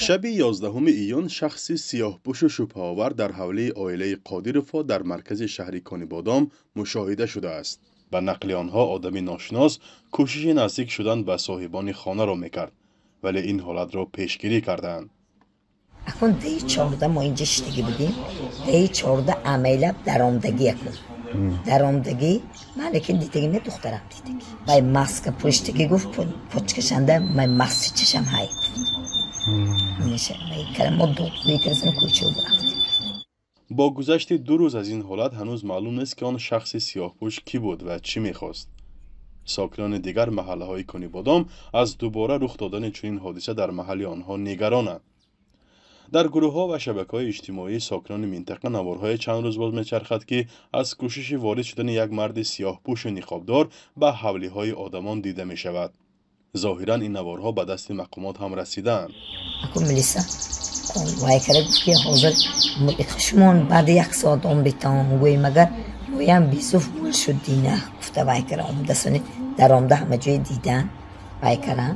Шаби 11 июн шахси сиёҳпӯшу шубҳаовар дар ҳавлии оилаи Қодировҳо дар маркази шаҳри Конибодом мушоҳида шудааст. Ба нақли онҳо, одами ношинос кӯшиши наздик шудан ба соҳибони хонаро мекард, вале ин ҳолатро пешгирӣ кардаанд. Акун деи 14 мо инҷа шиштагӣ будем, деи 14 амайлаб даромдагӣ, акун даромдагӣ ман лекин дидагӣ не, духтарам дидагӣ. Вай маска пӯштагӣ, гуфт, почкашанда май маски чашам ҳай, гуфт. Мо додгӯӣ кардем, кӯчао рафтем. Бо гузашти 2 рӯз аз ин ҳолат ҳанӯз маълум нест, ки он шахси сиёҳпӯш кӣ буд ва чӣ мехост. Сокинони дигар маҳаллаҳои Конибодом аз дубора рух додани чунин ҳодиса дар маҳалли онҳо нигаронанд. Дар гурӯҳҳо ва шабакаҳои иҷтимоии сокинони минтақа наворҳое чанд рӯз боз мечархад, ки аз кӯшиши ворид шудани як марди сиёҳпӯшу ниқобдор ба ҳавлиҳои одамон дида мешавад. Зоҳиран, ин наворҳо ба дасти мақомот ҳам расидаанд. Акун милиса вай кара, гуфт, ки ҳозир шумо баъди як соат омдитон. Гӯем, агар моям бисуф мул шуд дина, гуфта вай кара омдасони даромда ҳама ҷой дидан вай каран.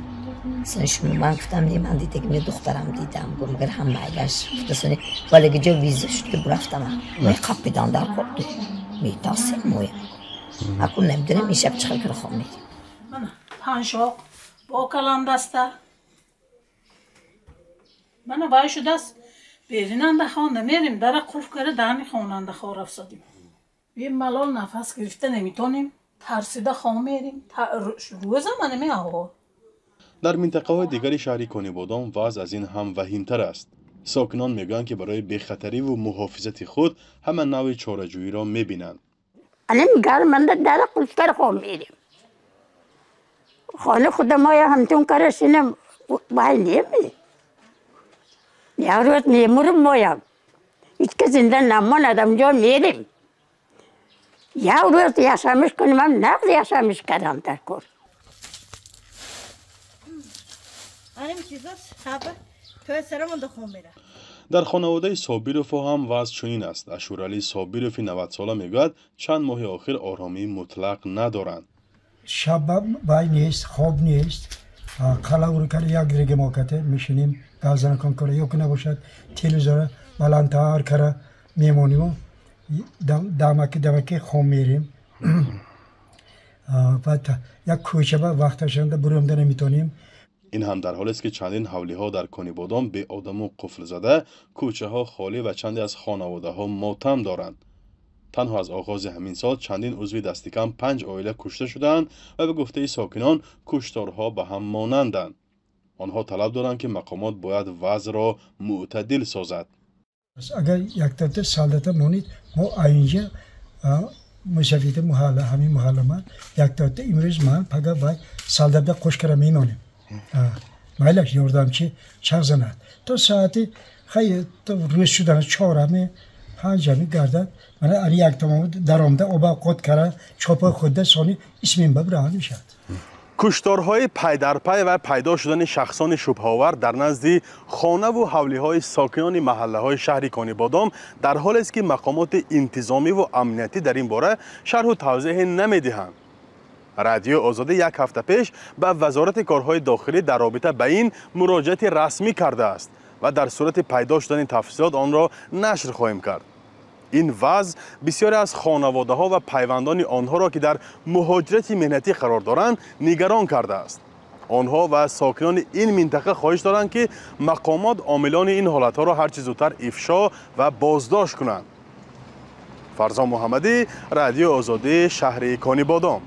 Сони шумо, ман гуфтам, не, ман дидагим не, духтарам дидам. Гуфт, магар ҳам майлаш, гуфта. Сони валеги ҷо виза шуд, ки бурафтам, меқапидан дар қобду метасем моям. Акун намедонем, ин шаб чӣ хел кара хоб медим. Паншоқ бо каландаста мана вай шудааст, беринанда хонда мерим, дара қулф кара, дани хонанда хор афзодим. Бемалол нафас гирифта наметонем, тарсида хом мерим, рӯза мана меаҳо. Дар минтақаҳои дигари шаҳри Конибодом вазъ аз ин ҳам ваҳимтар аст. Сокинон мегӯянд, ки барои бехатариву муҳофизати худ ҳама навъи чораҷӯиро мебинанд. Анем гарманда дара қулф кара хом мерим. Хона худа моя ҳамтун кара шинам, вай неми. Як рӯз мемурим моям. Ҳеч зинда намонад, ҷо мерим. Як рӯз яшамиш кунем, нағз яшамиш кардам дар кор. Анем чизош хаба тои сарамонда хом мера. Дар хонаводаи Собировҳо ҳам вазъ чунин аст. Ашуралӣ Собирови 90сола мегӯяд, чанд моҳи охир оромии мутлақ надоранд. Шаба вай нест, хоб нест. Қалавру кара як дига мо кате мешинем, газанакон кара ё ки набошад, телевизора баландтар кара мемониму дамаки дамаки хом мерем. Баъд як кӯчаба вақташанда буромда наметонем. Ин ҳам дар ҳолест, ки чандин ҳавлиҳо дар Конибодом беодаму қуфлзада, кӯчаҳо холӣ ва чанде аз хонаводаҳо мотам доранд. Танҳо аз оғози ҳамин сол чандин узви дастикам панҷ оила кушта шудаанд ва ба гуфтаи сокинон, кушторҳо ба ҳам монанданд. Онҳо талаб доранд, ки мақомот бояд вазъро мӯътадил созад. Агар яктата солдата монед, мо айинҷа мусафиди маҳалла, ҳамин маҳалла, ман яктата имрӯз ман пага вай солдата қош кара мемонем. Майлаш, ёрдамчи чақ занад то соати хай, то рӯз шудан чорами панҷами гардад. Мана ани як тамом даромда оба қот кара чопои худда сони исмин ба бираҳан мешавад. Кушторҳои пайдарпай ва пайдо шудани шахсони шубҳаовар дар назди хонаву ҳавлиҳои сокинони маҳаллаҳои шаҳри Конибодом дар ҳолест, ки мақомоти интизомиву амниятӣ дар ин бора шарҳу тавзеҳе намедиҳанд. Радиои Озодӣ як ҳафта пеш ба Вазорати корҳои дохилӣ дар робита ба ин муроҷиати расмӣ кардааст ва дар сурати пайдо шудани тафсилот онро нашр хоҳем кард. Ин вазъ бисёре аз хонаводаҳо ва пайвандони онҳоро, ки дар муҳоҷирати меҳнатӣ қарор доранд, нигарон кардааст. Онҳо ва сокинони ин минтақа хоҳиш доранд, ки мақомот омилони ин ҳолатҳоро ҳарчи зудтар ифшо ва боздошт кунанд. Фарзон Муҳаммадӣ, Радиои Озодӣ, шаҳри Конибодом.